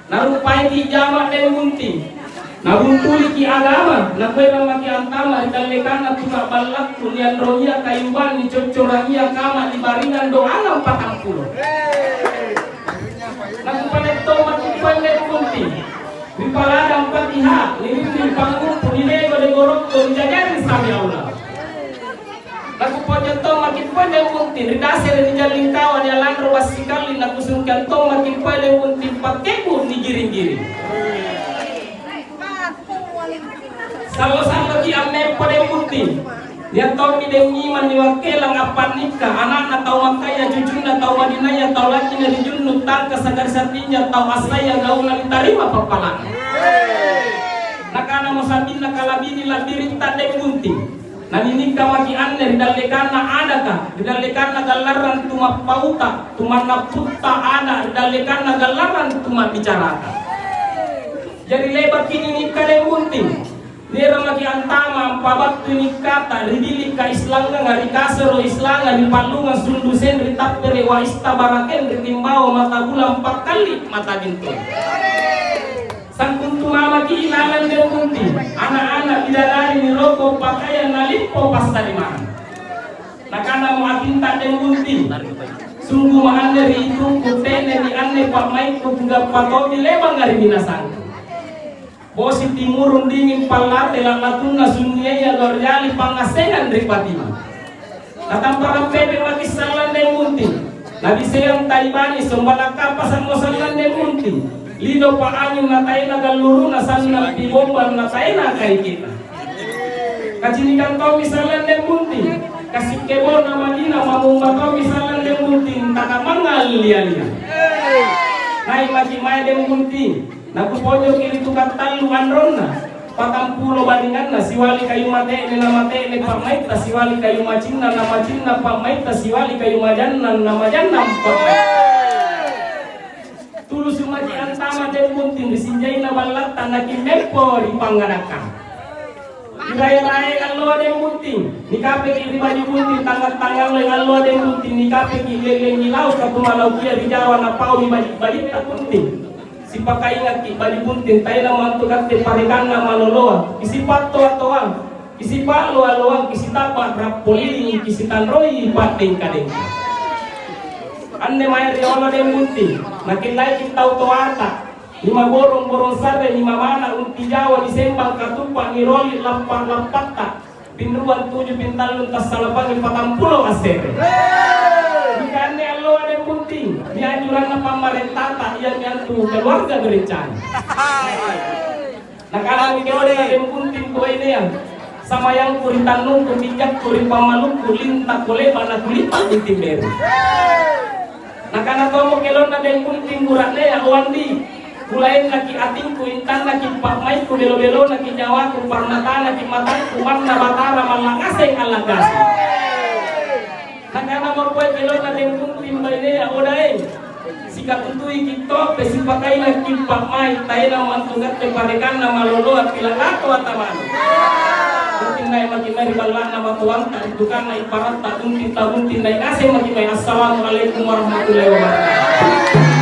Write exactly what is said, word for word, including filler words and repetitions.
Narupaiki jama Deng Bunting. Nabuntuliki agama, nakuerang maki antama ri dallekanna tu kaballakku nianrongia kayu bang nicoccorangia kama nibaringang doangang patampulo. Nakupaletto maki Deng Bunting. Ri paladang Fatiha, nirinting pangngumpu, nilego-lego rokko, nijajari sami Allah. Nakuponjong tong maki poeng Deng Bunting, ri dasere nijalling kawa nialanro bassikalli, nakusungkeang tong maki poeng Deng Bunting, pakke'bu nigiring-giring. Sallo-salloki ammempo Deng Bunting. Nia' tommi Deng Iman niwakkelang appannikka, ana'na tau Makkaya, cucunna tau Madinaya, tau laccinga ri Junnu', tangkasaka ri Satinja, tau assaya gauna nitarima pappala'na. Nakanamo sa'binna kalabini la'biritta Deng Bunting. Naninikka maki anne ri dallekanna adaka, ri dallekanna gallarrang tu mappauta, tu mannapputta ada, ri dallekanna gallarrang tu mabbicarata. Jari le'baki ninikka Deng Bunting, nierang maki antama ampabattui nikkata ri bilik kaislanganga, ri kasero islanga, ri pallungang sundu senri tappere, waista barakeng, ri timbawa mata bulang pakkalli mata bintulu. Sangkuntu mamaki ilalang Deng Bunting, ana'-ana' bidadari niroko pakaiang nalimpo passarimangang. Nakanamo atinta Deng Bunting, "Sungguh maanne ri itungku, te'nemi anne pa'maikku kugappa tommi le'banga ri binasangku. Bosi timurung dinging pallate la'latunna sunniaya gau ri ali pangngassengang ri patima." Natamparang pepe maki sallang Deng Bunting. Nabiseang tai bani, somba lakkapasa'mo sallang Deng Bunting. Lido pa'anjung nataena galluruna, sannang pibombang nataena kaikena. Kacinikang tommi sallang Deng Bunting. Kasikke bona Madinah mamumba tommi sallang Deng Bunting, takamangnga lia-lia. Nai' maki mae Deng Bunting. Nakuponjoki ri tukang tallu anronna, patampulo baringanna, siwali kayu mate'ne namate'ne pa'maitta, siwali kayu macinna namacinna pa'maitta, siwali kayu majanna namajanna pa'maitta. Tulusu' maki antama Deng Bunting ri sinjaina ballatta nakimmempo ri pangngadakkang. Irae-raeng alloa Deng Bunting, nikapeki ri baju bunting, tangnga-tangngalloi alloa Deng Bunting, nikapeki lelleng nilau katumalaukia ri Jawa, napaumi baji'-baji'ta bunting. Sipakaingakki baju bunting, taenamo antu katte parekanna maloloa, kisipattoa-toang, kisipa'loa-loang, kisitaba rappolilingi, kisitanroi pa'dengka-dengka. Anne mae riolo Deng Bunting, nakellaiki tau toata, Lima borong-borong sarre, lima mana unti Jawa, nisembang katuppa, niroli lampa-lampatta, pinruang tuju pintallung tassalapangi patampulo asse're. Mingka anne alloa Deng Bunting, nia' anjuranna pammarentata, iami antu keluarga berencana. Nakanamo ke'nanga Deng Bunting tu bainea, "Samayangku ri tannungku, tinjakku ri pammalukku, lintakko le'ba' nakulipa' bunting beru." Nakana tommo kelonna Deng Bunting bura'nea, "O Andi, kulaennaki atingku, intannaki pa'maikku, belo-belonaki nyawaku, parnatanaki matangku, manna Batara malla' ngaseng allanggaseng." Nakanamo poeng kelonna Deng Bunting bainea, "O Daeng, sikatuntuiki tope, sipakaingakki pa'mai, taenamo antu ngatte parekanna maloloa, pila' lato atamanu." Bunting nai' maki mae ri balla'na matoanta, ri tukanna iparatta, bunting tabunting nai' ngaseng maki mae, "Assalamualaikum warahmatullahi wabarakatuh."